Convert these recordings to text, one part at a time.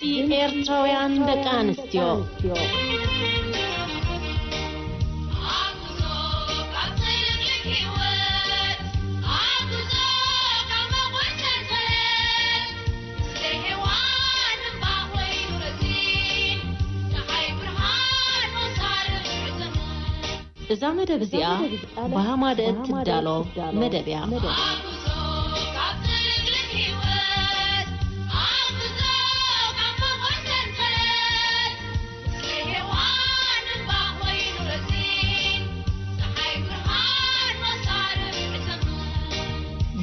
ኤርትራውያን ደቂ ኣንስትዮ። እዛ መደብ እዚኣ ብሃማደት ትዳሎ መደብ እያ።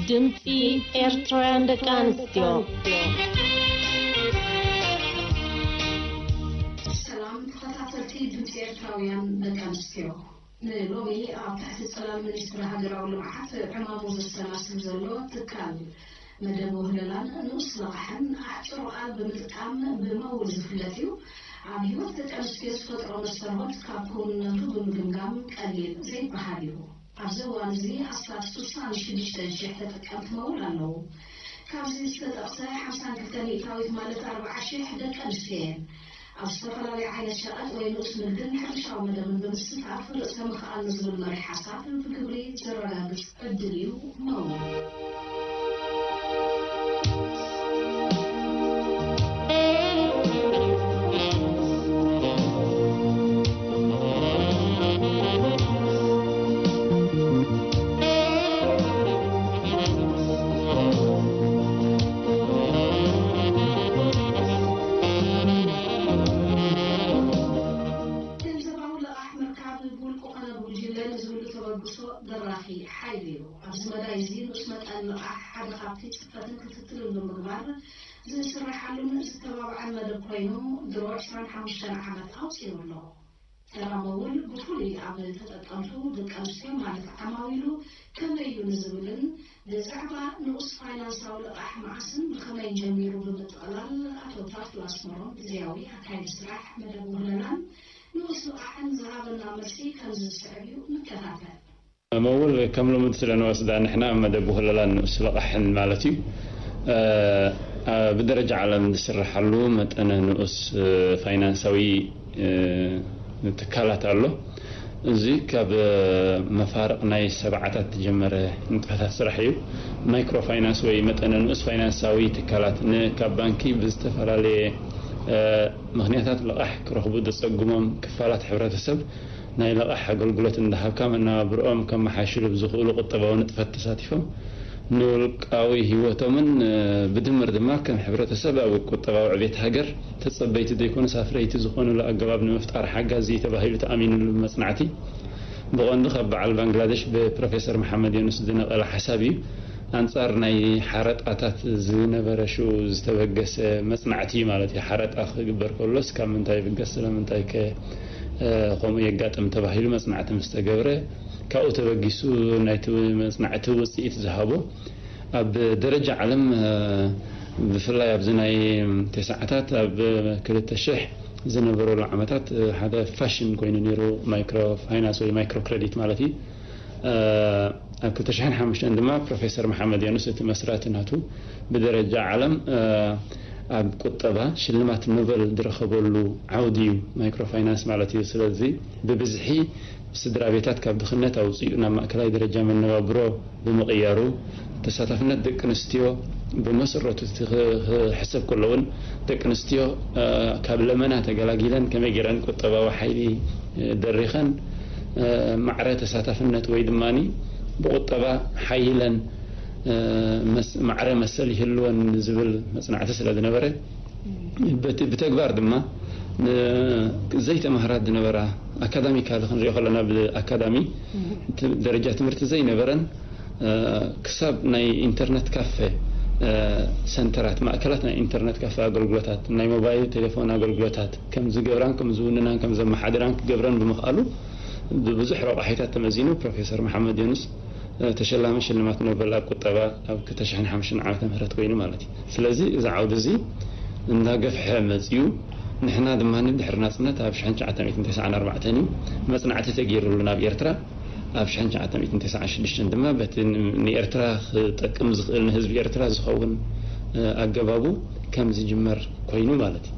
ድምፂ ኤርትራውያን ደቂ ኣንስትዮ። ሰላም ተኸታተልቲ ድምፂ ኤርትራውያን ደቂ ኣንስትዮ፣ ንሎሚ ኣብ ትሕቲ ጽላል ሚኒስትሪ ሃገራዊ ልምዓት ዕማሙ ዘሰላስል ዘሎ ትካል መደብ ውህለላን ንኡስ ለቓሕን ኣሕጽሮ ቃል ብምጥቃም ብመውል ዝፍለጥ እዩ። ኣብ ህይወት ደቂ ኣንስትዮ ዝፈጥሮ መስተርሆት ካብ ክውንነቱ ብምግምጋም ቀሊል ዘይበሃል እዩ። ኣብዚ እዋን እዚ ኣስታት ሱሳን ሽዱሽተን ሽሕ ተጠቀምቲ መውል ኣለዉ። ካብዚ ዝተጠቕሰ ሓምሳን ክልተን ሚእታዊት ማለት ኣርብዓ ሽሕ ደቂ ኣንስትዮ እየን። ኣብ ዝተፈላለየ ዓይነት ሸቐጥ ወይ ንኡስ ንግድን ሕርሻዊ መደብን ብምስታፍ ርእሰ ምኽኣል ንዝብል መሪሕ ሓሳብ ብግብሪ ዘረጋግጽ ዕድል እዩ መውል። ገንዘባዊ ለቓሕ ምርካብ ብውልቂ ኮነ ብጉጅለ ንዝህሉ ተበግሶ ደራኺ ሓይሊ እዩ። ኣብዚ መዳይ እዚ ንኡስ መጠን ልቓሕ ሓደ ካብቲ ጽፈትን ክትትልን ብምግባር ዝስረሓሉን ዝተባብዐን መደብ ኮይኑ ድሮ ዕስራን ሓሙሽተን ዓመት ኣቑጺሩ ኣሎ። ተራ መውል ብፍሉይ ኣብ ተጠቀምቱ ደቂ ኣንስትዮ ማለት ዓማዊሉ ከመይ እዩ ንዝብልን ብዛዕባ ንኡስ ፋይናንሳዊ ልቓሕ መዓስን ብኸመይን ጀሚሩ ብምጥቕላል ኣቶ ታርቱ ኣስመሮም ግዝያዊ ኣካያዲ ስራሕ መደብ ውህለላን ንኡስ ልቓሕን ዝሃበና መልሲ ከምዚ ዝስዕብ እዩ። ንከታተል። መውል ከም ልሙድ ስለ ንወስዳ ንሕና መደብ ውህለላን ንኡስ ልቓሕን ማለት እዩ። እ፣ እ፣ ብደረጃ ዓለም ዝስረሓሉ መጠነ ንኡስ፣ እ፣ ፋይናንሳዊ፣ እ፣ ትካላት ኣሎ። እዚ ካብ፣ እ፣ መፋርቕ ናይ ሰብዓታት ዝጀመረ ንጥፈታት ስራሕ እዩ። ማይክሮ ፋይናንስ ወይ መጠነ ንኡስ ፋይናንሳዊ ትካላት ን-፣ ካብ ባንኪ ብዝተፈላለየ፣ እ፣ ምኽንያታት ልቓሕ ክረኽቡ ዘጸግሞም ክፋላት ሕብረተሰብ ናይ ልቓሕ ኣገልግሎት እንዳሃብካ መነባብርኦም ከመሓይሽሉ ብዝኽእሉ ቁጠባዊ ንጥፈት ተሳቲፎም ንውልቃዊ ህይወቶምን፣ እ፣ ብድምር ድማ ከም ሕብረተሰብ ኣብ ቁጠባዊ ዕቤት ሃገር ተጸበይቲ ዘይኮኑስ ኣፍረይቲ ዝኾኑሉ ኣገባብ ንምፍጣር ሓጋዚ ተባሂሉ ተኣሚኑሉ መጽናዕቲ ብቐንዱ ካብ በዓል ባንግላደሽ ብፕሮፌሰር መሓመድ ዮኑስ ዝነቐለ ሓሳብ እዩ። ኣንጻር ናይ ሓረጣታት ዝነበረ ሽኡ ዝተበገሰ መጽናዕቲ እዩ ማለት እዩ። ሓረጣ ክግበር ከሎስ ካብ ምንታይ ይብገስ፣ ስለምንታይ ከ፣ እ፣ ከምኡ የጋጥም ተባሂሉ መጽናዕቲ ምስ ተገብረ፣ ካብኡ ተበጊሱ ናይቲ መጽናዕቲ ውጽኢት ዝሃቦ ኣብ ደረጃ ዓለም፣ እ፣ ብፍላይ ኣብዚ ናይ ተስዓታት ኣብ ክልተ ሽሕ ዝነበረሉ ዓመታት፣ እ፣ ሓደ ፋሽን ኮይኑ ነይሩ ማይክሮ ፋይናንስ ወይ ማይክሮ ክረዲት ማለት እዩ። እ፣ ኣብ ክልተ ሽሕን ሓሙሽተን ድማ ፕሮፌሰር መሓመድ ዮኑስ እቲ መስራቲ ናቱ ብደረጃ ዓለም፣ እ፣ ኣብ ቁጠባ ሽልማት ኖበል ዝረኸበሉ ዓውዲ እዩ ማይክሮ ፋይናንስ ማለት እዩ። ስለዚ ብብዝሒ ስድራ ቤታት ካብ ድኽነት ኣውጺኡ ናብ ማእከላይ ደረጃ መነባብሮ ብምቕያሩ፣ ተሳታፍነት ደቂ ኣንስትዮ ብመሰረቱ እቲ ክ-፣ ክሕሰብ ከሎ እውን ደቂ ኣንስትዮ፣ እ፣ ካብ ለመና ተገላጊለን ከመይ ገይረን ቁጠባዊ ሓይሊ፣ እ፣ ደሪኸን፣ እ፣ ማዕረ ተሳታፍነት ወይ ድማኒ ብቁጠባ ሓይለን፣ እ፣ መስ-፣ ማዕረ መሰል ይህልወን ዝብል መጽናዕቲ ስለ ዝነበረ፣ በቲ ብተግባር ድማ ን-፣ ዘይተማህራ ዝነበራ ኣካዳሚካሊ ክንሪኦ ከለና ብኣካዳሚ ት-፣ ደረጃ ትምህርቲ ዘይነበረን፣ እ፣ ክሳብ ናይ ኢንተርነት ካፈ፣ እ፣ ሰንተራት፣ ማእከላት ናይ ኢንተርነት ካፈ ኣገልግሎታት፣ ናይ ሞባይል ቴሌፎን ኣገልግሎታት ከም ዝገብራን ከም ዝውንናን ከም ዘመሓድራን ክገብረን ብምኽኣሉ ብብዙሕ ረቋሒታት ተመዚኑ ፕሮፌሰር መሓመድ ዮኑስ፣ እ፣ ተሸላሚ ሽልማት ኖበል ኣብ ቁጠባ ኣብ ክልተ ሽሕን ሓሙሽተን ዓመተ ምህረት ኮይኑ ማለት እዩ። ስለዚ እዚ ዓውዲ እዚ እንዳገፍሐ መጺኡ፣ ንሕና ድማ ድሕሪ ናጽነት ኣብ ሽሕን ትሽዓተ ሚእትን ተስዓን ኣርባዕተን እዩ መጽናዕቲ ተገይሩሉ ናብ ኤርትራ፣ ኣብ ሽሕን ትሽዓተ ሚእትን ተስዓን ሽዱሽተን ድማ በቲ ን-፣ ንኤርትራ ክጠቅም ዝኽእል ንህዝቢ ኤርትራ ዝኸውን ኣገባቡ ከም ዝጅመር ኮይኑ ማለት እዩ።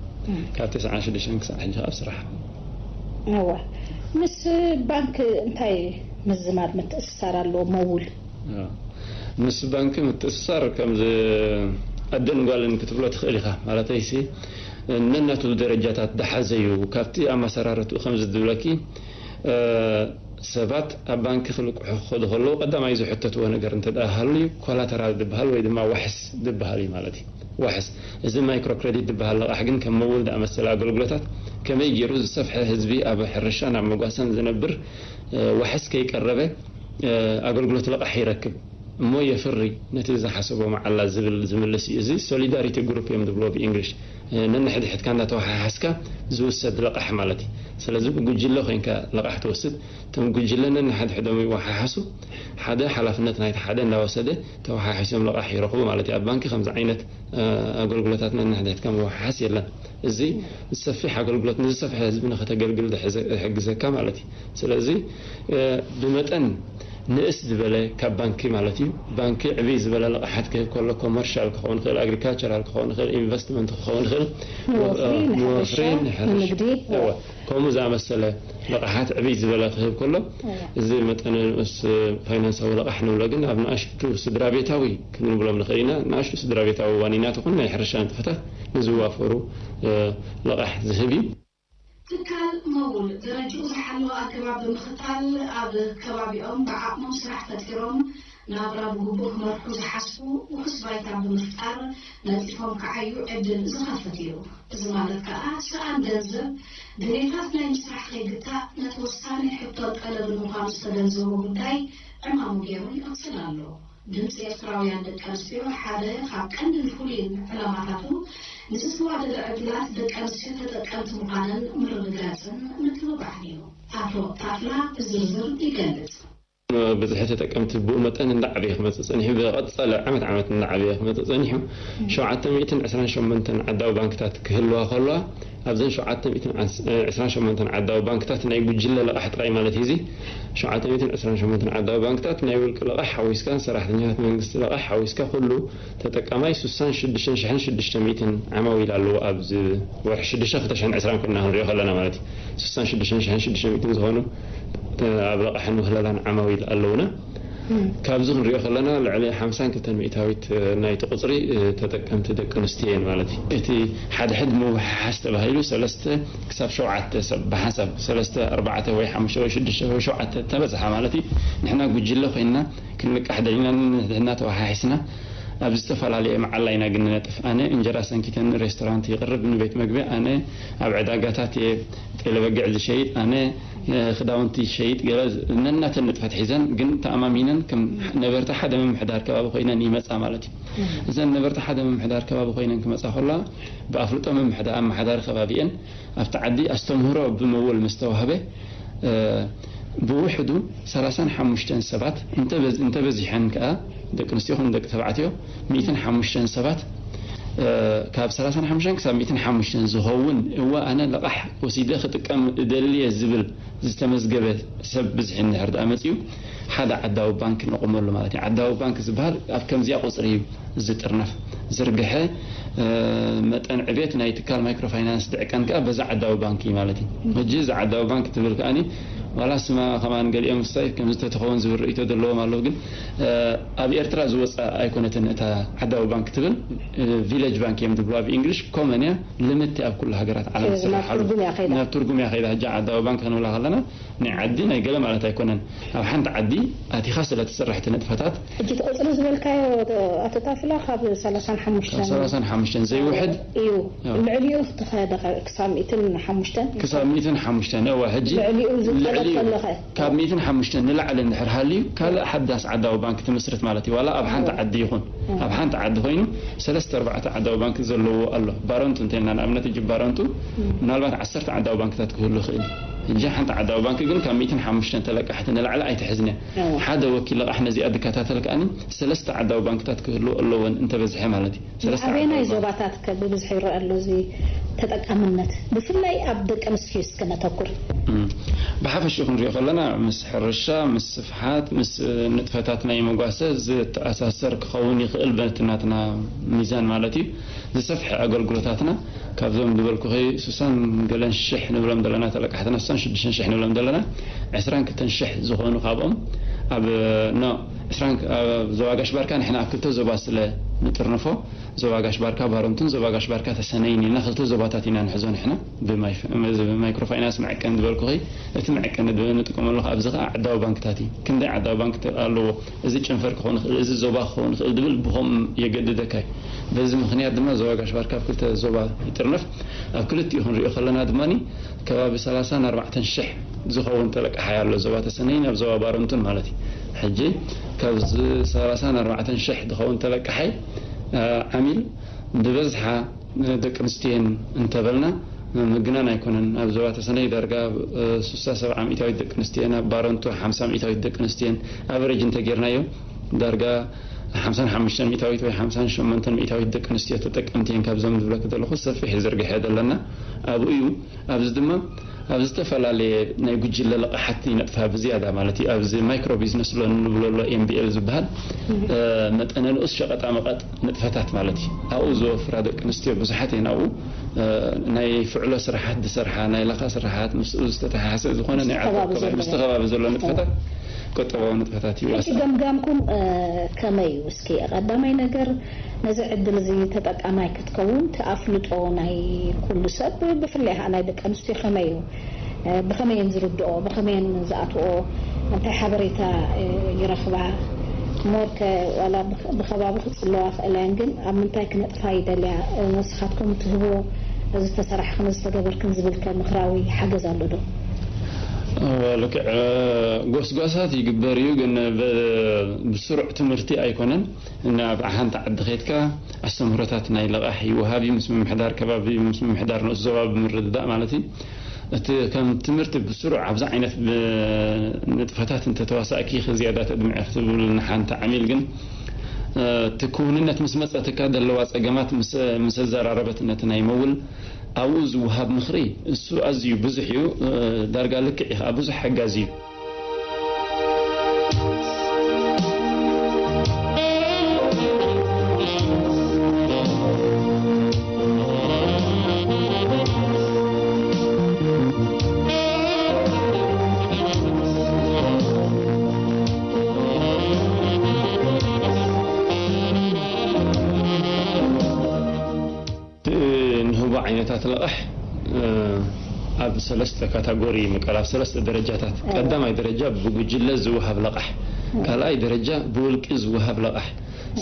ካብ ተስዓን ሽዱሽተን ክሳዕ ሕጂ ኣብ ስራሕ። እወ። ምስ ባንክ እንታይ ምዝማድ ምትእስሳር ኣለዎ መውል? ምስ ባንክ ምትእስሳር ከምዚ ኣደን ጓልን ክትብሎ ትኽእል ኢኻ። ማለተይሲ ነናቱ ደረጃታት ዝሓዘዩ ካብቲ ኣመሰራረትኡ ከምዚ ዝብለኪ ሰባት ኣብ ባንኪ ክልቅሑ ክኸዱ ከለዉ ቀዳማይ ዝሕተትዎ ነገር እንተ ደኣ ሃልዩ ኮላተራል ዝበሃል ወይ ድማ ዋሕስ ዝበሃል እዩ ማለት እዩ። ዋሕስ እዚ ማይክሮ ክሬዲት ዝበሃል ልቓሕ ግን ከም መውል ዝኣመሰለ ኣገልግሎታት ከመይ ገይሩ ዝሰፍሐ ህዝቢ ኣብ ሕርሻን ኣብ መጓሰን ዝነብር ዋሕስ ከይቀረበ ኣገልግሎት ልቓሕ ይረክብ እሞ የፍሪ ነቲ ዝሓሰቦ መዓላ ዝብል ዝምልስ እዩ። እዚ ሶሊዳሪቲ ግሩፕ እዮም ዝብሎ ብእንግሊሽ። ነንሕድሕድካ እንዳተወሓሓስካ ዝውሰድ ልቓሕ ማለት እዩ። ስለዚ ብጉጅለ ኮይንካ ልቓሕ ትወስድ። እቶም ጉጅለ ነንሓድሕዶም ይወሓሓሱ። ሓደ ሓላፍነት ናይቲ ሓደ እንዳወሰደ ተወሓሒሶም ልቓሕ ይረኽቡ ማለት እዩ። ኣብ ባንኪ ከምዚ ዓይነት ኣገልግሎታት ነንሕድሕድካ ምውሓሓስ የለን። እዚ ሰፊሕ ኣገልግሎት ንዝሰፍሐ ህዝቢ ንኸተገልግል ዝሕግዘካ ማለት እዩ። ስለዚ ብመጠን ንእስ ዝበለ ካብ ባንኪ ማለት እዩ። ባንኪ ዕብይ ዝበለ ልቕሓት ክህብ ከሎ ኮመርሻል ክኸውን ይኽእል፣ ኣግሪካልቸራል ክኸውን ይኽእል፣ ኢንቨስትመንት ክኸውን ይኽእል፣ ንወፍሪ፣ ንሕርሻ፣ ንወፍሪ፣ ንሕርሻ። ንንግዲ። እወ፣ ከምኡ ዝኣመሰለ ልቕሓት ዕብይ ዝበለ ክህብ ከሎ እዚ መጠነ ንኡስ ፋይናንሳዊ ልቕሕ ንብሎ ግን ኣብ ንኣሽቱ ስድራ ቤታዊ ክንብሎም ንኽእል ኢና። ንኣሽቱ ስድራ ቤታዊ ዋኒናት ይኹን ናይ ሕርሻ ንጥፈታት ንዝዋፈሩ ልቓሕ ዝህብ እዩ። ትካል መውል ደረጅኡ ዝሓለወ ኣገባብ ብምኽታል ኣብ ከባቢኦም ብዓቕሞም ስራሕ ፈጢሮም ናብራ ብግቡእ ክመርሑ ዝሓስቡ ውሑስ ባይታ ብምፍጣር ነጢፎም ክዓዩ ዕድል ዝኸፍት እዩ። እዚ ማለት ከዓ ሰኣን ገንዘብ ድሌታት ናይ ምስራሕ ከይግታእ ነቲ ወሳኒ ሕቶን ጠለብን ምዃኑ ዝተገንዘቦ ጉዳይ ዕማሙ ገይሩ ይቕፅል ኣሎ። ድምፂ ኤርትራውያን ደቂ ኣንስትዮ ሓደ ካብ ቀንድን ፍሉይን ዕላማታቱ ንዝተዋደደ ዕድላት ደቂ ኣንስትዮ ተጠቀምቲ ምዃነን ምርግጋፅን ምትብባዕን እዩ። ኣቶ ታፍላ ብዝርዝር ይገልፅ። ብዝሒ ተጠቀምቲ ብኡ መጠን እንዳዓበየ ክመፅእ ፀኒሑ፣ ብቐፀለ ዓመት ዓመት እንዳዓበየ ክመፅእ ፀኒሑ፣ ሸውዓተ ሚእትን ዕስራን ሸሞንተን ዓዳዊ ባንክታት ክህልዋ ከለዋ፣ ኣብዘን ሸውዓተ ሚእትን ዕስራን ሸሞንተን ዓዳዊ ባንክታት ናይ ጉጅለ ልቓሕ ጥራይ ማለት እዩ። እዚ ሸውዓተ ሚእትን ዕስራን ሸሞንተን ዓዳዊ ባንክታት ናይ ውልቂ ልቓሕ ሓዊስካ፣ ሰራሕተኛታት መንግስቲ ልቓሕ ሓዊስካ ኩሉ ተጠቃማይ ስሳን ሽዱሽተን ሽሕን ሽዱሽተ ሚእትን ዓማዊል ኣለዎ። ኣብዚ ወርሒ ሽዱሽተ ክልተ ሽሕን ዕስራን ኮይንና ክንሪኦ ከለና ማለት እዩ። ስሳን ሽዱሽተን ሽሕን ሽዱሽተ ሚእትን ዝኾኑ ኣብ ልቓሕን ውህለላን ዓማዊል ኣለውና። ካብዚ ክንሪኦ ከለና ልዕሊ ሓምሳን ክልተን ሚእታዊት ናይቲ ቁፅሪ ተጠቀምቲ ደቂ ኣንስትዮ እየን ማለት እዩ። እቲ ሓድሕድ ምውሕሓስ ተባሂሉ ሰለስተ ክሳብ ሸውዓተ ሰብ ብሓንሳብ ሰለስተ ኣርባዕተ ወይ ሓሙሽተ ወይ ሽዱሽተ ወይ ሸውዓተ ተበዝሓ ማለት እዩ። ንሕና ጉጅለ ኮይንና ክንልቃሕ ደሊና ንሕድሕድና ተወሓሒስና ኣብ ዝተፈላለየ መዓላ ኢና ግን ንነጥፍ። ኣነ እንጀራ ሰንኪተ ንሬስቶራንት ይቕርብ ንቤት መግቢ፣ ኣነ ኣብ ዕዳጋታት እየ ጤለ በጊዕ ዝሸይጥ፣ ኣነ ክዳውንቲ ይሸይጥ፣ ገለ ነናተን ንጥፈት ሒዘን ግን ተኣማሚነን ከም ነበርቲ ሓደ ምምሕዳር ከባቢ ኮይነን ይመጻ ማለት እዩ። እዘን ነበርቲ ሓደ ምምሕዳር ከባቢ ኮይነን ክመጻ ከለዋ ብኣፍልጦ ምምሕዳ ኣመሓዳሪ ከባቢኤን ኣብቲ ዓዲ ኣስተምህሮ ብመወል ምስ ተዋህበ ብውሕዱ ሰላሳን ሓሙሽተን ሰባት እንተበዚሐን ከዓ ደቂ ኣንስትዮ ኹን ደቂ ተባዕትዮ ሚእትን ሓሙሽተን ሰባት ካብ ሰላሳን ሓሙሽተን ክሳብ ሚእትን ሓሙሽተን ዝኸውን እወ ኣነ ልቓሕ ወሲደ ክጥቀም እደልየ ዝብል ዝተመዝገበ ሰብ ብዝሒ እንድሕር ደኣ መፂኡ ሓደ ዓዳዊ ባንክ ነቑመሉ ማለት እዩ። ዓዳዊ ባንክ ዝበሃል ኣብ ከምዚኣ ቁፅሪ እዩ ዝጥርነፍ። ዝርግሐ መጠን ዕቤት ናይ ትካል ማይክሮፋይናንስ ድዕቀን ከዓ በዛ ዓዳዊ ባንክ እዩ ማለት እዩ። ሕጂ እዛ ዓዳዊ ባንክ ትብል ከኣኒ ዋላ ስማ ከማን ገሊኦም ስታይ ከምዚ ተትኸውን ዝብል ርእይቶ ዘለዎም ኣለዉ። ግን ኣብ ኤርትራ ዝወፃ ኣይኮነትን እታ ዓዳዊ ባንክ ትብል። ቪለጅ ባንክ እዮም ዝብሉ ኣብ እንግሊሽ ኮመን እያ። ልምቲ ኣብ ኩሉ ሃገራት ዓለም ዝስርሓሉ ናብ ትርጉም እያ ከይዳ። ሕጂ ዓዳዊ ባንክ ክንብላ ከለና ናይ ዓዲ ናይ ገለ ማለት ኣይኮነን። ኣብ ሓንቲ ዓዲ ኣቲኻ ስለ ትስራሕ እቲ ንጥፈታት ሕጂ እቲ ቁፅሪ ዝበልካዮ ኣቶ ታፍላ ካብ ሰላሳን ሓሙሽተን ካብ ሰላሳን ሓሙሽተን ዘይውሕድ እዩ። ልዕሊኡ ክሳብ ሚእትን ሓሙሽተን ክሳብ ሚእትን ሓሙሽተን እወ። ሕጂ ልዕሊኡ ዝጠለብ ልዕሊኡ ከለኸ ካብ ሚእትን ሓሙሽተን ንላዕሊ እንድሕር ሃልዩ ካልእ ሓዳስ ዓዳዊ ባንክ ትምስርት ማለት እዩ። ዋላ ኣብ ሓንቲ ዓዲ ይኹን ኣብ ሓንቲ ዓዲ ኮይኑ ሰለስተ ኣርባዕተ ዓዳዊ ባንክ ዘለዎ ኣሎ። ባረንቱ እንተልና ንኣብነት እጅ ባረንቱ ምናልባት ዓሰርተ ዓዳዊ ባንክታት ክህሉ ይኽእል እዩ። ሕጂ ሓንቲ ዓዳዊ ባንክ ግን ካብ ሚእትን ሓሙሽተን ተለቃሕቲ ንላዕሊ ኣይትሕዝን እያ። ሓደ ወኪል ልቓሕ ነዚኣ ዝከታተል ከኣኒ ሰለስተ ዓዳዊ ባንክታት ክህልዎ ኣለወን እንተበዝሐ ማለት እዩ። ሰለስተ ኣበየናይ ዓዳዊ ባንክ። ዞባታት ከ ብብዝሒ ይረአ ኣሎ እዚ ተጠቃምነት፣ ብፍላይ ኣብ ደቂ ኣንስትዮ እስከ ነተኩር። እም፣ ብሓፈሽኡ ክንሪኦ ከለና፣ ምስ ሕርሻ፣ ምስ ስፍሓት፣ ምስ ንጥፈታት ናይ መጓሰ ዝተኣሳሰር ክኸውን ይኽእል፣ በቲ ናትና ሚዛን ማለት እዩ። ዝሰፍሐ ኣገልግሎታትና ካብዞም ዝበልኩኺ ሱሳን ገለን ሽሕ ንብሎም ዘለና ተለቃሕትና፣ ሱሳን ሽዱሽተን ሽሕ ንብሎም ዘለና፣ ዕስራን ክልተን ሽሕ ዝኾኑ ካብኦም ኣብ፣ ኖ፣ ዕስራን፣ ኣብ ዞባ ጋሽ ባርካ ንሕና ኣብ ክልተ ዞባ ስለ ንጥርንፎ፣ ዞባ ጋሽ ባርካ ባረንቱን ዞባ ጋሽ ባርካ ተሰነይን ኢልና ክልተ ዞባታት ኢና ንሕዞ ንሕና። ብማይ-፣ እዚ ብማይክሮ ፋይናንስ መዐቀኒ ዝበልኩኺ፣ እቲ መዐቀኒ ዶ ንጥቀመሉ፣ ኣብዚ ኸዓ ዓዳዊ ባንክታት እዩ። ክንደይ ዓዳዊ ባንክ ተ-፣ ኣለዎ? እዚ ጨንፈር ክኸውን ይኽእል፣ እዚ ዞባ ክኸውን ይኽእል ድብል ብኸም የገድደካ እዩ። በዚ ምኽንያት ድማ ዞባ ጋሽ ባርካ ኣብ ክልተ ዞባ ይጥርነፍ። ኣብ ክልቲኡ ክንሪኦ ከለና ድማ ከባቢ ሰላሳን ኣርባዕተን ሽሕ ዝኸውን ተለቃሓይ ኣሎ፣ ዞባ ተሰነይን ኣብ ዞባ ባረንቱን ማለት እዩ። ሕጂ ካብዚ ሰላሳን ኣርባዕተን ሽሕ ዝኸውን ተለቃሓይ፣ አ፣ ዓሚል ብበዝሓ ደቂ ኣንስትዮን እንተበልና ምግናን ኣይኮነን። ኣብ ዞባ ተሰነይ ዳርጋ፣ እ፣ ስሳ ሰብዓ ሚእታዊት ደቂ ኣንስትዮን፣ ኣብ ባረንቱ ሓምሳ ሚእታዊት ደቂ ኣንስትዮን፣ ኣቨሬጅ እንተጌርናዮ ዳርጋ ሓምሳን ሓሙሽተን ሚእታዊት ወይ ሓምሳን ሸሞንተን ሚእታዊት ደቂ ኣንስትዮ ተጠቀምቲ እየን። ካብዞም ዝብለክ ዘለኹ ሰፊሕ ዝርግሐ ዘለና ኣብኡ እዩ። ኣብዚ ድማ ኣብ ዝተፈላለየ ናይ ጉጅለ ልቓሓት ይነጥፋ ብዝያዳ ማለት እዩ። ኣብዚ ማይክሮ ቢዝነስ ሎን ንብሎ ኣሎ፣ ኤም ቢ ኤል ዝበሃል፣ እ፣ መጠነ ንኡስ ሸቐጣ መቐጥ ንጥፈታት ማለት እዩ። ኣብኡ ዝወፍራ ደቂ ኣንስትዮ ብዙሓት እየን። ኣብኡ፣ እ፣ ናይ ፍዕሎ ስራሓት ዝሰርሓ፣ ናይ ላኻ ስራሓት፣ ምስኡ ዝተተሓሓሰ ዝኾነ ናይ ዓዲ ከባቢ ኣከባቢ፣ ዘሎ። ምስቲ ከባቢ ዘሎ ንጥፈታት፣ ቁጠባዊ ንጥፈታት ሕጂ ይዋሳእ። ገምጋምኩም፣ እ፣ ከመይ እዩ? እስኪ ቀዳማይ ነገር ነዚ ዕድል እዚ ተጠቃማይ ክትከውን እቲ ኣፍልጦ ናይ ኩሉ ሰብ፣ ብፍላይ ኸዓ ናይ ደቂ ኣንስትዮ ከመይ እዩ? እ፣ ብኸመይ እየን ዝርድኦ? ብኸመይ እየን ዝኣትዎ? እንታይ ሓበሬታ፣ እ፣ ይረኽባ? ሞር ከ ዋላ ብኸ-፣ ብኸባቢ ክጽለዋ ክእላ እየን፣ ግን ኣብ ምንታይ ክነጥፋ ይደልያ? እ፣ ንስኻትኩም ትህብዎ እዚ ተሰራሕክን እዚ ተገበርክን ዝብል ከ ምኽራዊ ሓገዝ ኣሎ ዶ? እወ፣ ልክዕ፣ እ፣ ጎስጓሳት ይግበር እዩ፣ ግን ብ-፣ ብስሩዕ ትምህርቲ ኣይኮነን። ናብ ሓንቲ ዓዲ ኸይድካ ኣስተምህሮታት ናይ ልቓሕ ይወሃብ እዩ፣ ምስ ምምሕዳር ከባቢ፣ ምስ ምምሕዳር ንኡስ ዞባ ብምርድዳእ ማለት እዩ። እቲ ከም ትምህርቲ ብስሩዕ ኣብዚ ዓይነት ብ-፣ ንጥፈታት እንተተዋሳእኪ፣ ዝያዳ ተድምዒ ክትብል ንሓንቲ ዓሚል ግን፣ እ፣ እቲ ክውንነት ምስ መጸትካ ዘለዋ ጸገማት ምስ፣ ምስ ኣዘራረበት ነቲ ናይ መውል ኣብኡ ዝወሃብ ምኽሪ እሱ ኣዝዩ ብዙሕ እዩ። እ፣ ዳርጋ ልክዕ እዩ፣ ብዙሕ ሓጋዚ እዩ። እቲ ንህቦ ዓይነታት ለቓሕ፣ እ፣ ኣብ ሰለስተ ካታጎሪ ይምቀል፣ ኣብ ሰለስተ ደረጃታት። እዎ። ቀዳማይ ደረጃ ብጉጅለ ዝወሃብ ለቓሕ፣ እዎ። ካልኣይ ደረጃ ብውልቂ ዝወሃብ ለቓሕ፣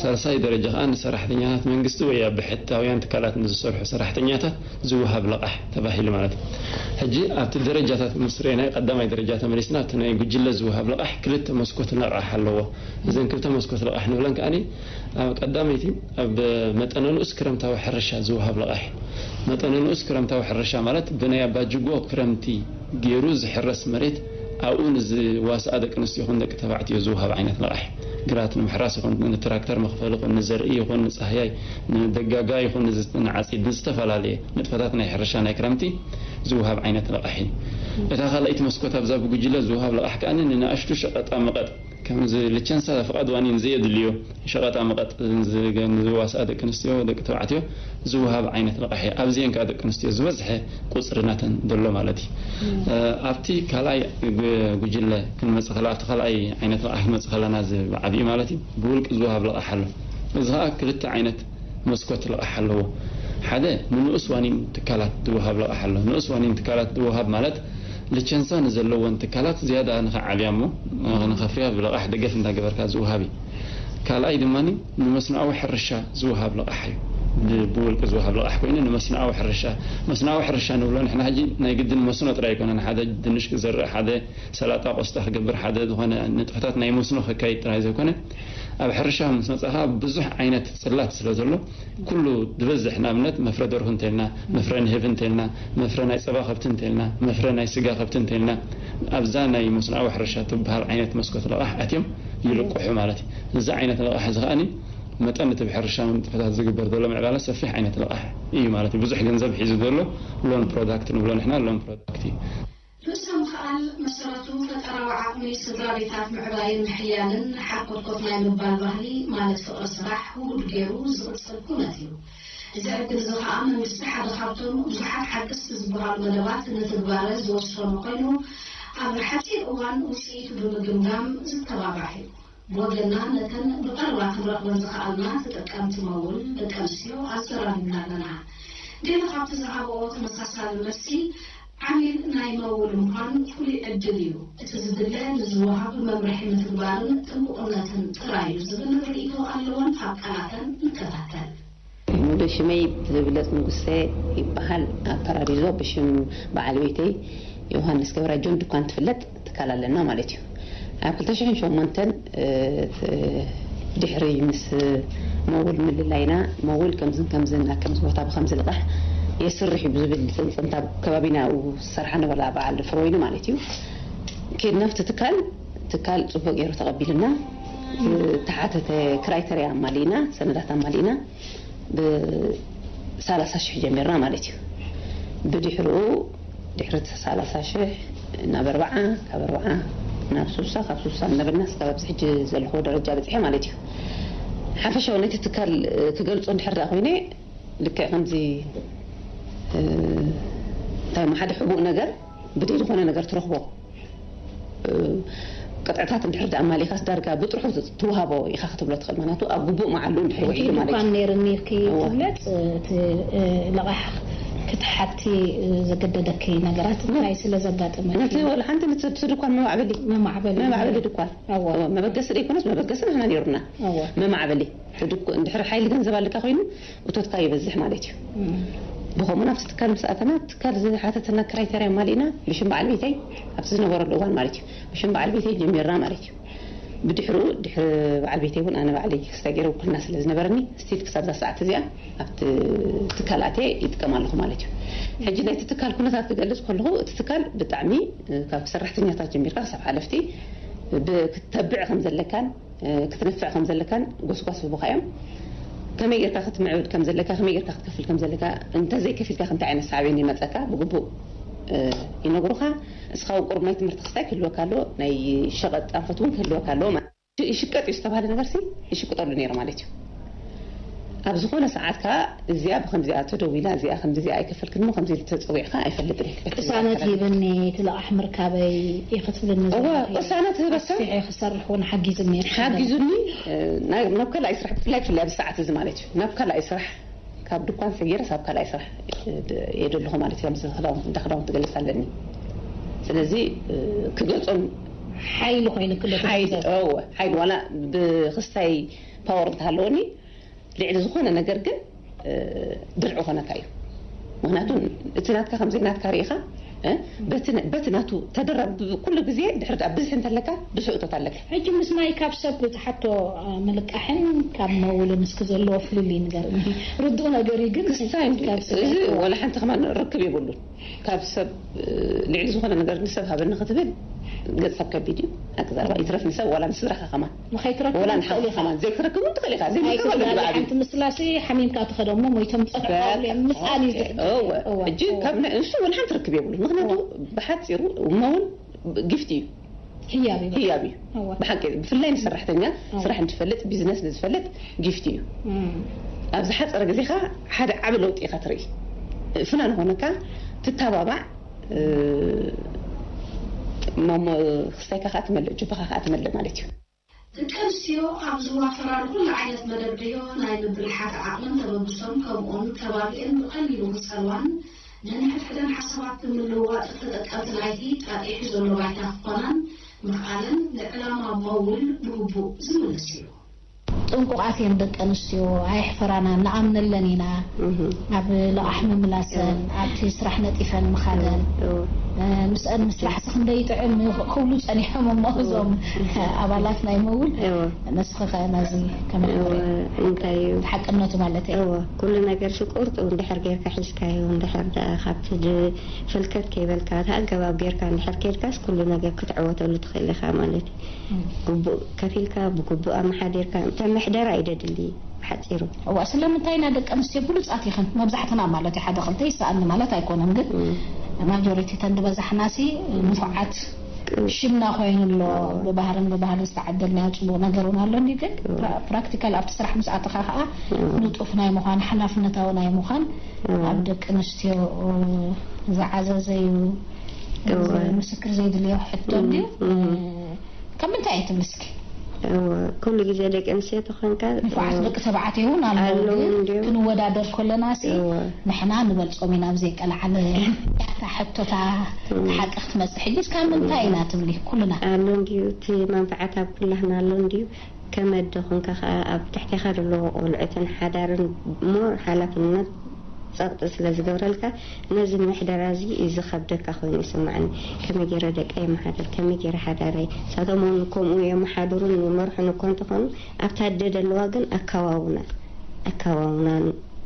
ሳልሳይ ደረጃ ከኣ ንሰራሕተኛታት መንግስቲ ወይ ኣብ ብሕታውያን ትካላት ንዝሰርሑ ሰራሕተኛታት ዝወሃብ ለቓሕ ተባሂሉ ማለት እዩ። ሕጂ ኣብቲ ደረጃታት ምስ ርኤናዮ፣ ቀዳማይ ደረጃ ተመሊስና፣ ኣብቲ ናይ ጉጅለ ዝወሃብ ለቓሕ ክልተ መስኮት ለቓሕ ኣለዎ። እዘን ክልተ መስኮት ለቓሕ ንብለን ከኣ ኣብ ቀዳመይቲ ኣብ መጠነ ንኡስ ክረምታዊ ሕርሻ ዝወሃብ ለቓሕ እዩ። መጠነ ንኡስ ክረምታዊ ሕርሻ ማለት ብናይ ኣባጅጎ ክረምቲ ገይሩ ዝሕረስ መሬት ኣብኡ ንዝዋስኣ ደቂ ኣንስትዮ ይኹን ደቂ ተባዕትዮ ዝወሃብ ዓይነት ለቓሕ እዩ። ግራት ንምሕራስ ይኹን፣ ንትራክተር መኽፈሊ ይኹን፣ ንዘርኢ ይኹን፣ ንጻህያይ፣ ንደጋጋ ይኹን፣ ንዝ-፣ ንዓጺድ፣ ንዝተፈላለየ ንጥፈታት ናይ ሕርሻ ናይ ክረምቲ ዝወሃብ ዓይነት ለቓሕ እዩ። እታ ካልኣይቲ መስኮት ኣብዛ ብጉጅለ ዝወሃብ ለቓሕ ከኣ ንንኣሽቱ ሸቐጣ መቐጥ ከምዚ ልቸንሳ ፍቓድ ዋኒን ዘየድልዮ ሸቐጣ መቐጥ ንዝ-፣ ንዝዋስኣ ደቂ ኣንስትዮ፣ ደቂ ተባዕትዮ ዝወሃብ ዓይነት ለቓሕ እዩ። ኣብዚኤን ከኣ ደቂ ኣንስትዮ ዝበዝሐ ቁጽሪ ናተን ዘሎ ማለት እዩ። እ፣ ኣብቲ ካልኣይ ግ-፣ ጉጅለ ክንመጽእ ከላ፣ ኣብቲ ካልኣይ ዓይነት ለቓሕ ክንመጽእ ከለና፣ እዚ ብዓቢኡ ማለት እዩ፣ ብውልቂ ዝወሃብ ለቓሕ ኣሎ። እዚ ከኣ ክልተ ዓይነት መስኮት ለቓሕ ኣለዎ። ሓደ ንንኡስ ዋኒን ትካላት ዝወሃብ ለቓሕ ኣሎ። ንኡስ ዋኒን ትካላት ዝወሃብ ማለት ልቸንሳ ንዘለወን ትካላት ዝያዳ ንኸዓብያ እሞ ንኸፍርያ ብለቓሕ ደገፍ እንዳገበርካ ዝወሃብ እዩ። ካልኣይ ድማ ንመስኖኣዊ ሕርሻ ዝወሃብ ለቓሕ እዩ። ብ-፣ ብውልቂ ዝወሃብ ለቓሕ ኮይኑ ንመስኖኣዊ ሕርሻ፣ መስኖኣዊ ሕርሻ ንብሎ ንሕና ሕጂ ናይ ግድን መስኖ ጥራይ ኣይኮነን። ሓደ ድንሽ ክዘርእ፣ ሓደ ሰላጣ ቆስጣ ክገብር፣ ሓደ ዝኾነ ንጥፈታት ናይ መስኖ ከካይድ ጥራይ ዘይኮነ፣ ኣብ ሕርሻ ምስ መጻኻ ብዙሕ ዓይነት ጽላት ስለ ዘሎ፣ ኩሉ ዝበዝሕ፣ ንኣብነት መፍረ ደርሁ እንተልና፣ መፍረ ንህቢ እንተልና፣ መፍረ ናይ ጸባ ከብቲ እንተልና፣ መፍረ ናይ ስጋ ከብቲ እንተልና፣ ኣብዛ ናይ መስኖኣዊ ሕርሻ ትበሃል ዓይነት መስኮት ለቓሕ ኣትዮም ይልቅሑ ማለት እዩ። እዚ ዓይነት ለቓሕ እዚ ከኣኒ መጠን እቲ ብሕርሻ ንጥፈታት ዝግበር ዘሎ ምዕባለ ሰፊሕ ዓይነት ልቓሕ እዩ ማለት እዩ። ብዙሕ ገንዘብ ሒዙ ዘሎ ሎን ፕሮዳክት ንብሎ ንሕና ሎን ፕሮዳክት እዩ። ርእሰ ምኽኣል መሰረቱ ፈጠራዊ ዓቕሚ ስድራ ቤታት ምዕባይን ምሕያልን ሓኮትኮት ናይ ምባል ባህሊ ማለት ፍቕሪ ስራሕ ውሁድ ገይሩ ዝቕጽል ኩነት እዩ። እዚ ዕድል እዚ ከኣ መንግስቲ ሓደ ካብቶም ብዙሓት ሓደስቲ ዝበሃሉ መደባት ንትግባረ ዝወሰኖ ኮይኑ ኣብ ሓጺር እዋን ውጽኢቱ ብምግምጋም ዝተባባዕ እዩ። ብወገንና ነተን ብቐረባ ክንረኽበን ዝኸኣልና ተጠቀምቲ መውል ደቂ ኣንስትዮ ኣዘራሪብና ኣለና። ገለ ካብቲ ዝሃበኦ ተመሳሳሊ መልሲ ዓሚል ናይ መውል ምዃን ፍሉይ ዕድል እዩ። እቲ ዝድለ ንዝወሃብ መምርሒ ምትግባርን ጥንቁቕነትን ጥራይ እዩ ዝብል ርእይቶ ኣለወን ካብ ቃላተን ንከታተል። ብሽመይ ዝብለጽ ንጉሰ ይበሃል። ኣብ ፓራዲዞ ብሽም በዓል ቤተይ ዮሃንስ ገብረጆን ድኳን ትፍለጥ ትካል ኣለና ማለት እዩ። ኣብ ክልተ ሽሕን ሸሞንተን ድሕሪ ምስ መውል ምልላይና መውል ከምዝን ከምዝን ኣብ ከምዚ ቦታ ብከምዚ ልቃሕ የስርሕ እዩ ብዝብል ጽንጽንታ ከባቢና ዝሰርሓ ነበራ በዓል ፍሮይኒ ማለት እዩ። ኬድና ኣብቲ ትካል ትካል ጽቡቅ ገይሩ ተቐቢልና ተሓተተ ክራይተርያ ኣማሊእና ሰነዳት ኣማሊእና ብ30 ሽሕ ጀሚርና ማለት እዩ። ብድሕሪኡ ድሕሪ እቲ 30 ሽሕ ናብ ኣርባዓ ካብ ኣርባዓ ናብ ሱሳ ካብ ሱሳ እናበልና እስካብ ኣብዚ ሕጂ ዘለኹዎ ደረጃ በፂሐ ማለት እዩ። ሓፈሻዊ ነቲ ትካል ክገልፆ እንድሕር ደኣ ኮይነ ልክዕ ከምዚ እንታይ ሓደ ሕቡእ ነገር ብደይ ዝኾነ ነገር ትረኽቦ ቅጥዕታት እንድሕር ደኣ ኣማሊኻስ ዳርጋ ብጥርሑ ትውሃቦ ኢኻ ክትብሎ ትኽእል። ምክንያቱ ኣብ ግቡእ መዓሉ እንድሕር ውዒሉ ማለት እዩ። ነይርኒ ኢልኪ ትብለጽ እቲ ልቓሕ ክትሓቲ ዘገደደኪ ነገራት እንታይ ስለ ዘጋጠመ? ነቲ ወላ ሓንቲ ንትድኳን መማዕበሊ መማዕበሊ መማዕበሊ ድኳን መበገሲ ደይኮነስ መበገሲ ንሕና ነይሩና መማዕበሊ ሕድኩ እንድሕር ሓይሊ ገንዘብ ኣለካ ኮይኑ እቶትካ ይበዝሕ ማለት እዩ። ብኸምኡ ናብቲ ትካል ምስ ኣተና ትካል ዝሓተተና ክራይተርያ ማሊእና ብሽም በዓል ቤተይ ኣብቲ ዝነበረሉ እዋን ማለት እዩ ብሽም በዓል ቤተይ ጀሚርና ማለት እዩ። ብድሕሩ ድሕሪ በዓል ቤተይ እውን ኣነ ባዕለይ ክስታይ ገይረ ውክልና ስለ ዝነበረኒ ስቲል ክሳብ እዛ ሰዓት እዚኣ ኣብቲ ትካል ኣትየ ይጥቀም ኣለኹ ማለት እዩ። ሕጂ ናይቲ ትካል ኩነታት ክገልፅ ከለኹ እቲ ትካል ብጣዕሚ ካብ ሰራሕተኛታት ጀሚርካ ክሳብ ሓለፍቲ ክትተብዕ ከም ዘለካን ክትነፍዕ ከም ዘለካን ጎስጓስ ህቡኻ እዮም። ከመይ ጌርካ ክትምዕብል ከም ዘለካ ከመይ ጌርካ ክትከፍል ከም ዘለካ እንተዘይከፊልካ ከምታይ ዓይነት ሳዕቤን ይመፀካ ብግቡእ ይነግሩኻ። እስኻ ቁሩብ ናይ ትምህርቲ ክስታይ ክህልወካ ኣለዎ ናይ ሸቐጥ ኣንፈት እውን ክህልወካ ኣለዎ። ይሽቀጥ እዩ ዝተባሃለ ነገር ሲ ይሽቅጠሉ ነይሩ ማለት እዩ። ኣብ ዝኾነ ሰዓት ከዓ እዚኣ ብከምዚኣ ተደዊላ እዚኣ ከምዚ እዚኣ ኣይከፈልክን እሞ ከምዚ ኢሉ ተፀዊዕካ ኣይፈልጥን እዩ። ቅሳነት ሂብኒ እቲ ልቓሕ ምርካበይ እዩ ክትብልኒ እወ ዘለኺ። ቅሳነት ህበካ። ኣስፊሐ ክሰርሕ እውን ሓጊዝኒ እዩ። ሓጊዙኒ ናብ ካልኣይ ስራሕ ብፍላይ ብፍላይ ኣብዚ ሰዓት እዚ ማለት እዩ ናብ ካልኣይ ስራሕ ካብ ድኳን ሰጊረስ ኣብ ካልኣይ ስራሕ እየ ዘለኹ ማለት እዩ። ኣብዚ ክዳውንቲ እንዳ ክዳውንቲ ገለስ ኣለኒ። ስለዚ ክገልፆም ሓይሊ ኮይኑ ክልተ ሓይሊ ገንዘብ። እወ ሓይሊ ዋላ ብክስታይ ፓወር እንተሃለወኒ ልዕሊ ዝኾነ ነገር ግን ድርዒ ኮነካ እዩ። ምክንያቱ እቲ ናትካ ከምዘይ ናትካ ርኢኻ እ፣ በቲ ነ- በቲ ናቱ ተደራቢ ኩሉ ግዜ ድሕሪ ደኣ ብዝሒ እንተለካ ብዝሒ እቶት ኣለካ። ሕጂ ምስ ናይ ካብ ሰብ ትሓቶ ምልቃሕን ካብ መውልን እስኪ ዘለዎ ፍልልይ ንገርኒ። ርዱእ ነገር እዩ ግን ክስታይ እንዲ- ካብ ሰብ እዚ ኣይኮነን። ወላ ሓንቲ ከማን ርክብ የብሉን። ካብ ሰብ ልዕሊ ዝኾነ ነገር ንሰብ ሃበኒ ክትብል ገጽ ሰብ ከቢድ እዩ። ኣቅዛርባ ይትረፍ ንሰብ ዋላ ንስድራኻ ከማን ንኸይትረክቡ ወላ ንሓፍቲ ትኽእሊ ኢኻ። ከማን ዘይክትረክቡ ትኽእል ኢኻ። ዘይምርካብ ኣይትጋገ ኣለኒ ብዓብዩ። ሓንቲ ምስላሲ ሓሚምካ ትኸዶ እሞ ሞይቶም ዝጠፍዑ እዮም ምስኣን እዩ ዝሕት እወ ሕጂ ካብ ንእሽቱ ወላ ሓንቲ ርክብ የብሉ። ምክንያቱ ብሓፂሩ እሞ እውን ጊፍት እዩ። ህያብ እዩ። ህያብ እዩ። እወ። ብሓቂ ብፍላይ ንሰራሕተኛ እወ። ስራሕ እንትፈልጥ ቢዝነስ ንዝፈልጥ ጊፍት እዩ። እም። ኣብ ዝሓፀረ ግዜኻ ሓደ ዓቢ ለውጢ ኢኻ ትርኢ። ፍናን ኾነካ ትተባባዕ ማሞ ክስታይካ ከዓ ትመልእ ጅባኻ ከዓ ትመልእ ማለት እዩ። ደቂ ኣንስትዮ ኣብ ዝዋፈራሉ ኩሉ ዓይነት መደብ ዕዮ ናይ ምብልሓት ዓቕምን ተበግሶን ከምኡውን ከባቢኤን ብቐሊሉ ክጸልዋን ነንሕድሕደን ሓሳባት ብምልውዋጥ ተጠቀምቲ ናይቲ ጣጢሑ ዘሎ ባይታ ክኾናን ምኽኣለን ንዕላማ መውል ብግቡእ ዝምልስ እዩ። ጥንቁቓት እየን ደቂ ኣንስትዮ ኣየሕፈራናን ንኣምነለን ኢና ኣብ ልቓሕ ምምላሰን ኣብቲ ስራሕ ነጢፈን ምኻደን ምስአን ምስራሕ ክንደይ ይጥዕም ክብሉ ጸኒሖም እሞ እዞም ኣባላት ናይ መውል። ንስኺ ከ ነዚ ከመይ እንታይ እዩ ሓቅነቱ ማለት እዩ? እወ፣ ኩሉ ነገር ስቁርጡ እንድሕር ጌርካ ሒዝካዮ፣ እንድሕር ደኣ ካብቲ ድ-፣ ፈልከት ከይበልካ፣ እቲ ኣገባብ ጌርካ እንድሕር ኬድካስ ኩሉ ነገር ክትዕወተሉ ትኽእል ኢኻ ማለት እዩ። ግቡእ ከፊልካ፣ ብግቡእ ኣመሓዲርካ፣ እንተ ምሕደራ እዩ ደድሊ ብሓጺሩ። እዋ፣ ስለምንታይ ኢና ደቂ ኣንስትዮ ብሉጻት ኢኽን? መብዛሕትና ማለት እዩ፣ ሓደ ክልተ ይሰኣኒ ማለት ኣይኮነን፣ ግን ማጆሪቲ ተን ዝበዛሕናሲ ንፉዓት ሽምና ኮይኑ ኣሎ። ብባህርን ብባህልን ዝተዓደልናዮ ጽቡቕ ነገር እውን ኣሎ። እንዲ ግን ፕራ-፣ ፕራክቲካል ኣብቲ ስራሕ ምስ ኣተኻ ከኣ ንጡፍ ናይ ምዃን፣ ሓላፍነታዊ ናይ ምዃን ኣብ ደቂ ኣንስትዮ ዝዓዘዘ እዩ። ምስክር ዘይድልዮ ሕቶ እንድዩ። ካብ ምንታይ እየ ትብል እስኪ? እወ፣ ኩሉ ግዜ ደቂ ኣንስትዮ ተኾንካ ንፉዓት ደቂ ተባዕትዮ እውን ኣለዉ፣ ኣለዉ ግን እንድዮም። ክንወዳደር ከለና ሲ እወ። ንሕና ንበልጾም ኢና ብዘይቀልዓለ። ያታ ሕቶታ ሓቂ ክትመጽእ ሕጂ ካብ ምንታይ ኢና ትብሊ? ኩልና ኣሎ እንድዩ፣ እቲ መንፈዓት ኣብ ኩላህና ኣሎ እንድዩ። ከም ኣደ ኾንካ ኸኣ ኣብ ትሕቴኻ ዘለዉ ቆልዑትን ሓዳርን እሞ ሓላፍነት ጸቕጢ ስለ ዝገብረልካ፣ ነዚ ምሕደራ እዚ ዝኸብደካ ኮይኑ ይስምዓኒ። ከመይ ገይረ ደቀይ የመሓድር? ከመይ ገይረ ሓዳረይ? ንሳቶም እውን ከምኡ የመሓድሩን ይመርሑን እኳ እንተኾኑ፣ ኣብታ ኣደ ዘለዋ ግን ኣካዋውና፣ ኣካዋውናን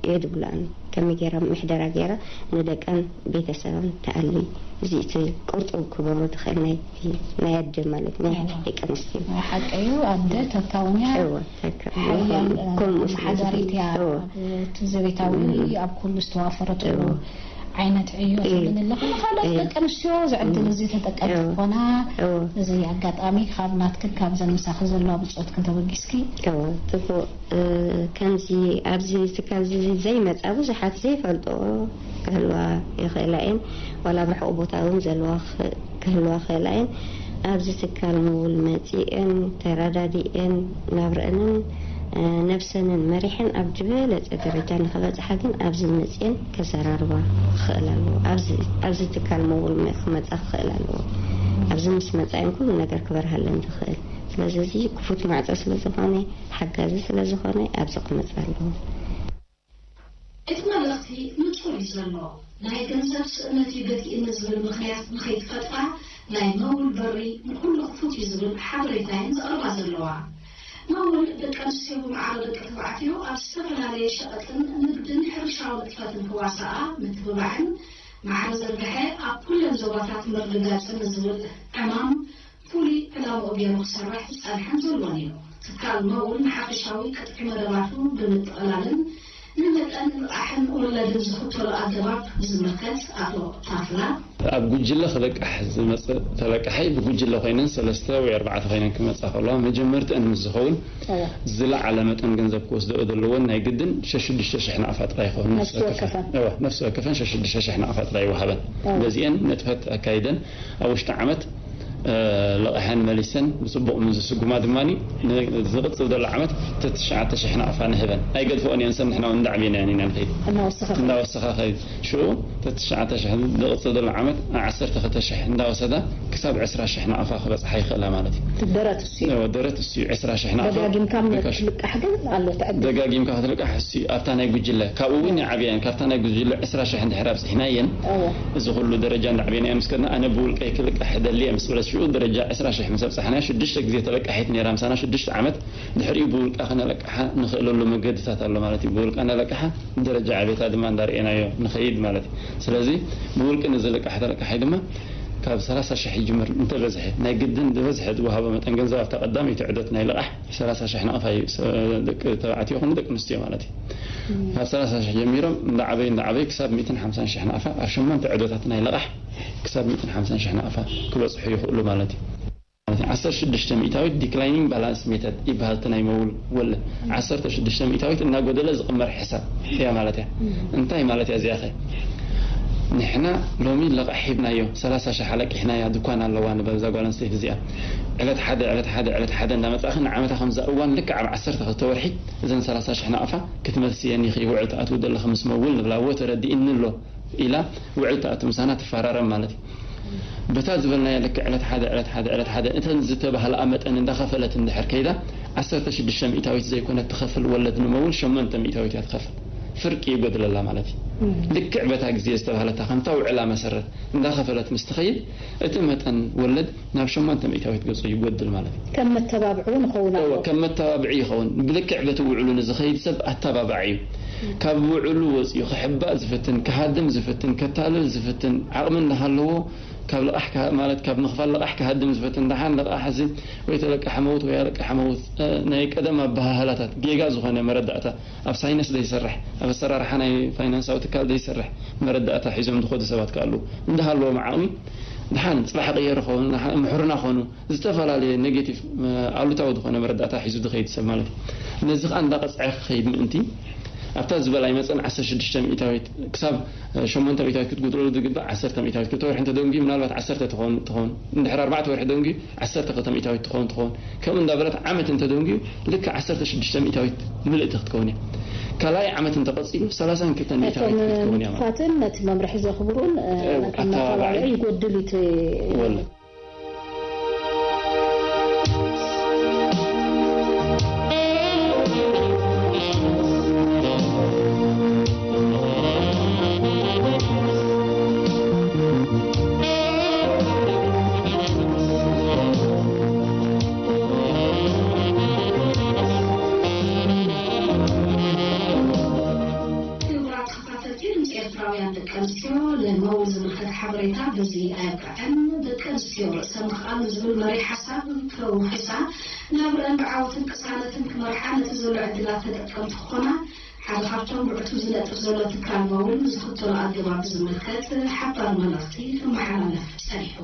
የድብላን። ከመይ ገይራ ምሕደራ ገይራ ንደቀን ቤተሰበን ትኣሊ? እዚ እቲ ቁርጥብ ክበሎ ትኽእል ናይ፣ ናይ ኣደ ማለት ናይ ሓቂ ደቂ ኣንስትዮ። ሓቂ እዩ። ኣደ ተካውንያ እወ፣ ተካ-፣ ሓያል፣ ከምኡ ስለ ኣመሓዳሪት ዝኽእል። እያ። እወ። ኣብቲ ዘቤታዊ ኣብ ኩሉ ዝተዋፈረትሉ እወ። ዓይነት ዕዮ እየ። ትብልን ኣለኹ። ንኻልኦት እየ። ደቂ ኣንስትዮ ዝዕድል እየ። እዚ ተጠቀምቲ እወ። ክኾና እወ። እዚ ኣጋጣሚ ካብ ናትክን ካብዘን ምሳኺ ዘለዋ ብጾትክን ተበጊስኪ። እወ፣ ጽቡቕ። እ፣ ከምዚ ኣብዚ ትካል እዚ ዘይመጻ ብዙሓት ዘይፈልጥኦ ክህልዋ ይኽእላ እየን። ዋላ ኣብ ርሑቕ ቦታ እውን ዘለዋ ኽ-፣ ክህልዋ ይኽእላ እየን። ኣብዚ ትካል ምውል መጺኤን ተረዳዲኤን ናብረአንን፣ እ፣ ነብሰንን መሪሐን ኣብ ዝበለጸ ደረጃ ንኽበጽሓ ግን ኣብዚ መጺኤን ከዘራርባ ክኽእላ ኣለዎ። ኣብዚ፣ ኣብዚ ትካል ምውል መ-፣ ክመጻ ክኽእላ ኣለዎ። ኣብዚ ምስ መጻኤን ኩሉ ነገር ክበርሃለን ዝኽእል። ስለዚ እዚ ክፉት ማዕጾ ስለ ዝኾነ፣ ሓጋዚ ስለ ዝኾነ ኣብዚ ክመጽእ ኣለዎ። እቲ መልእኽቲ ንጹር እዩ ዘሎ። ናይ ገንዘብ ስእነት እዩ ገቲእኒ ዝብል ምኽንያት ንኸይትፈጥራ ናይ መውል በሪ ንኹሉ ክፉት እዩ ዝብል ሓበሬታ እየን ዘቕርባ ዘለዋ። መውል ደቂ ኣንስትዮ ብማዕረ ደቂ ተባዕትዮ ኣብ ዝተፈላለየ ሸቐጥን ንግድን ሕርሻዊ ንጥፈትን ክዋሳኣ ምትብባዕን ማዕረ ዘርግሐ ኣብ ኩለን ዞባታት ምርግጋጽን ንዝብል ዕማም ፍሉይ ዕላምኡ ገይሩ ክሰርሕ ዝጸንሐን ዘሎን እዩ። ትካል መውል ንሓፈሻዊ ቅጥዒ መደባቱ ብምጥቕላልን ንመጠን ልቓሕን ወለድን ዝኽተሎ ኣገባብ ብዝምልከት ኣቶ ታፍላ። ኣብ ጉጅለ ክልቃሕ ዝመጽእ ተለቃሓይ ብጉጅለ ኮይነን ሰለስተ ወይ ኣርባዕተ ኮይነን ክመጻ ከለዋ መጀመርትአን ምስ ዝኸውን እወ። ዝለዓለ መጠን ገንዘብ ክወስደኦ ዘለወን ናይ ግድን ሸሽ ሽዱሽተ ሽሕ ናቕፋ ጥራይ ይኸውን። ነፍሲ ነፍሲ ወከፈን። ወከፈን። እወ፣ ነፍሲ ወከፈን ሸሽ ሽዱሽተ ሽሕ ናቕፋ ጥራይ ይወሃበን። እወ። በዚአን ንጥፈት ኣካይደን ኣብ ውሽጢ ዓመት፣ እ፣ ለቕሐን መሊሰን ብጽቡቕ ምስ ዝስጉማ ድማ ን-፣ ዝቕጽል ዘሎ ዓመት ተትሽዓተ ሽሕ ናቕፋ ንህበን። ኣይገድፍኦን እየን፣ ሰብ ንሕና እውን እንዳዕቤና ኢና ንኸይድ። እናወሰኸ ከይድ። እናወሰኸ ከይድ። ሽዑ ተትሽዓተ ሽሕ ዝቕጽል ዘሎ ዓመት ዓሰርተ ክልተ ሽሕ እንዳወሰዳ ክሳብ ዕስራ ሽሕ ናቕፋ ክበጽሓ ይኽእላ ማለት እዩ። እቲ ደረት እሱ እዩ። እዎ፣ ደረት እሱ እዩ፣ ዕስራ ሽሕ ናቕፋ ደጋጊምካ ብካሽ። ክትልቃሕ ግን ኣሎ ትዕድል። ደጋጊምካ ክትልቃሕ እሱ እዩ። ኣብታ ናይ ጉጅለ፣ ካብኡ እውን ይዓብያ እየን። ካብታ ናይ ጉጅለ ዕስራ ሽሕ እንድሕር ኣብጽሕናየን፣ እዎ። እዚ ኩሉ ደረጃ እንዳዕቤናዮ ምስ ከድና፣ ኣነ ብውልቀይ ክልቃሕ እደሊ እየ ምስ በለት፣ ሽዑ ደረጃ ዕስራ ሽሕ ምስ ኣብጻሕናያ፣ ሽዱሽተ ግዜ ተለቃሒት ነይራ፣ ምሳና ሽዱሽተ ዓመት። ድሕሪኡ ብውልቃ ክነለቅሓ ንኽእለሉ መገድታት ኣሎ ማለት እዩ። ብውልቃ ነለቅሓ፣ ደረጃ ዕቤታ ድማ እንዳርኤናዮ ንኸይድ ማለት እዩ። ስለዚ ብውልቂ ንዝልቃሕ ተለቃሓይ ድማ ካብ ሰላሳ ሽሕ ይጅምር። እንተበዝሐ፣ ናይ ግድን ዝበዝሐ ዝወሃቦ መጠን ገንዘብ ኣብታ ቀዳመይቲ ዕደት ናይ ልቓሕ ሰላሳ ሽሕ ናቕፋ እዩ። ሰ-፣ ደቂ ተባዕትዮ ይኹኑ ደቂ ኣንስትዮ ማለት እዩ። ካብ ሰላሳ ሽሕ ጀሚሮም እንዳዓበዩ እንዳዓበዩ ክሳብ ሚእትን ሓምሳን ሽሕ ናቕፋ ኣብ ሸሞንተ ዕደታት ናይ ልቓሕ ክሳብ ሚእትን ሓምሳን ሽሕ ናቕፋ ክበጽሑ ይኽእሉ ማለት እዩ። ማለት እዩ። ዓሰርተ ሽዱሽተ ሚእታዊት ዲክላይኒንግ ባላንስ ሜተድ ይበሃል፣ እቲ ናይ መውል ወለድ። ዓሰርተ ሽዱሽተ ሚእታዊት እናጎደለ ዝቕመር ሕሳብ እያ ማለት እያ። እንታይ ማለት እያ እዚኣ ኸ? ንሕና ሎሚ ለቓሕ ሂብናዮ፣ ሰላሳ ሽሕ ኣለቂሕናያ፣ ድኳን ኣለዋ ንበል እዛ ጓል ኣንስተይቲ እዚኣ። ዕለት ሓደ፣ ዕለት ሓደ፣ ዕለት ሓደ እንዳመጻእኺ ንዓመታ ከምዛ እዋን ልክዕ ኣብ ዓሰርተ ክልተ ወርሒ እዘን ሰላሳ ሽሕ ናቕፋ ክትመልስየን ኢኺ፣ ውዕል ትኣትዊ ዘለኺ ምስ መውል ንብላ፣ እወ ተረዲእኒ ኣሎ ኢላ ውዕል ትኣቱ ምሳና ትፈራረም ማለት እዩ። በታ ዝበልናያ ልክዕ ዕለት ሓደ፣ ዕለት ሓደ፣ ዕለት ሓደ እተን ዝተባህለኣ መጠን እንዳኸፈለት እንድሕር ከይዳ፣ ዓሰርተ ሽዱሽተ ሚእታዊት ዘይኮነት ትኸፍል ወለድ ንመውል ሸሞንተ ሚእታዊት እያ ትኸፍል። ፍርቂ ይጎድለላ ማለት እዩ። ልክዕ በታ ግዜ ዝተባህለታ ከምታ ውዕላ መሰረት እንዳኸፈለት ምስ ትኸይድ፣ እቲ መጠን ወለድ ናብ ሸሞንተ ሚእታዊት ገጹ ይጎድል ማለት እዩ። ከም መተባብዒ እውን ይኸውን እወ፣ ኣሎ። ከም መተባብዒ ይኸውን። ብልክዕ በቲ ውዕሉ ንዝኸይድ ሰብ ኣተባባዒ እዩ። ካብ ውዕሉ ወጺኡ ክሕባእ ዝፍትን፣ ክሃድም ዝፍትን፣ ከታልል ዝፍትን ዓቕሚ እንዳሃለዎ፣ ካብ ልቓሕ ክሃ-፣ ማለት ካብ ምኽፋል ልቓሕ ክሃድም ዝፍትን፣ ደሓን ልቓሕ እዚ ወይ ተለቃሒ መውት ወይ ኣለቃሒ መውት፣ እ፣ ናይ ቀደም ኣበሃህላታት ጌጋ ዝኾነ መረዳእታ፣ ኣብ ሳይንስ ዘይሰርሕ፣ ኣብ ኣሰራርሓ ናይ ፋይናንሳዊ ትካል ዘይሰርሕ መረዳእታ ሒዞም ዝኸዱ ሰባት ከ ኣለዉ። እንዳሃለዎም ዓቕሚ፣ ደሓን ጽባሕ ቀየሩ ኸውን፣ ደሓን ምሕሩና ኾኑ፣ ዝተፈላለየ ኔጌቲቭ፣ እ፣ ኣሉታዊ ዝኾነ መረዳእታ ሒዙ ዝኸይድ ሰብ ማለት እዩ። ነዚ ኸኣ እንዳቐጽዐ ክኸይድ ምእንቲ፣ ኣብታ ዝበል ኣይመጸን ዓሰርተ ሽዱሽተ ሚእታዊት ክሳብ፣ እ፣ ሸሞንተ ሚእታዊት ክትጎድለሉ ዝግባእ ዓሰርተ ሚእታዊት ክልተ ወርሒ እንተደንጉዩ፣ ምናልባት ዓሰርተ ትኸውን፣ ትኸውን። እንድሕር ኣርባዕተ ወርሒ ደንጉዩ፣ ዓሰርተ ክልተ ሚእታዊት ትኸውን፣ ትኸውን። ከምኡ እንዳበለት ዓመት እንተደንጉዩ፣ ልክዕ ዓሰርተ ሽዱሽተ ሚእታዊት ምልእቲ ክትከውን እያ። ካልኣይ ዓመት እንተቐጺሉ፣ ሰላሳን ክልተን ነቲ ሚእታዊት ክትከውን እያ ማለት። ምልክታትን ነቲ መምርሒ ዘኽብሩን፣ እ፣ እው፣ ከም ኣተባባዒ መተባብዒ ይጎድል እዩ እቲ ወለ። ክቡራት ተኸታተልቲ ድምፂ ኤርትራውያን ደቂ ኣንስትዮ፣ ንመውል ዝምልከት ሓበሬታ በዚ ኣየብቅዐን። ደቂ ኣንስትዮ ርእሰን ክኣሉ ዝብል መሪሕ ሓሳብ ተውሒሳ፣ ናብረን ብዓወትን ቅሳነትን ክመርሓ ነቲ ዘሎ ዕድላት ተጠቀምቲ ክኾና፣ ሓደ ካብቶም ብዕቱብ ዝነጥፍ ዘሎ ትካል መውል ንዝኽተሎ ኣገባብ ብዝምልከት ሓባር መልእኽቲ ክመሓላለፍ ጸኒሑ።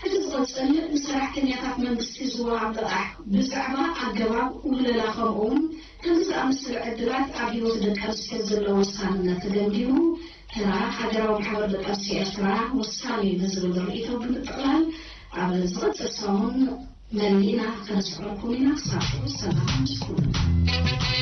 እቲ ዝቕጽል ንሰራሕተኛታት መንግስቲ ዝወሃብ ልቓሕ ብዛዕባ ኣገባብ ውህለላ፣ ከምኡ'ውን ከምዚ ዝኣመሰለ ዕድላት ኣብ ህይወት ደቂ ኣንስትዮ ዘለዎ ወሳንነት ተገምጊሙ፣ ተራ ሃገራዊ ማሕበር ደቂ ኣንስትዮ ኤርትራ ወሳኒ እዩ ንዝብል ርእይቶ ብምጥቕላል፣ ኣብ ዝቕጽል ሰሙን መሊእና ከነስዕረኩም ኢና። ክሳብ ሽዑ ሰላም ምስ ኩሉ።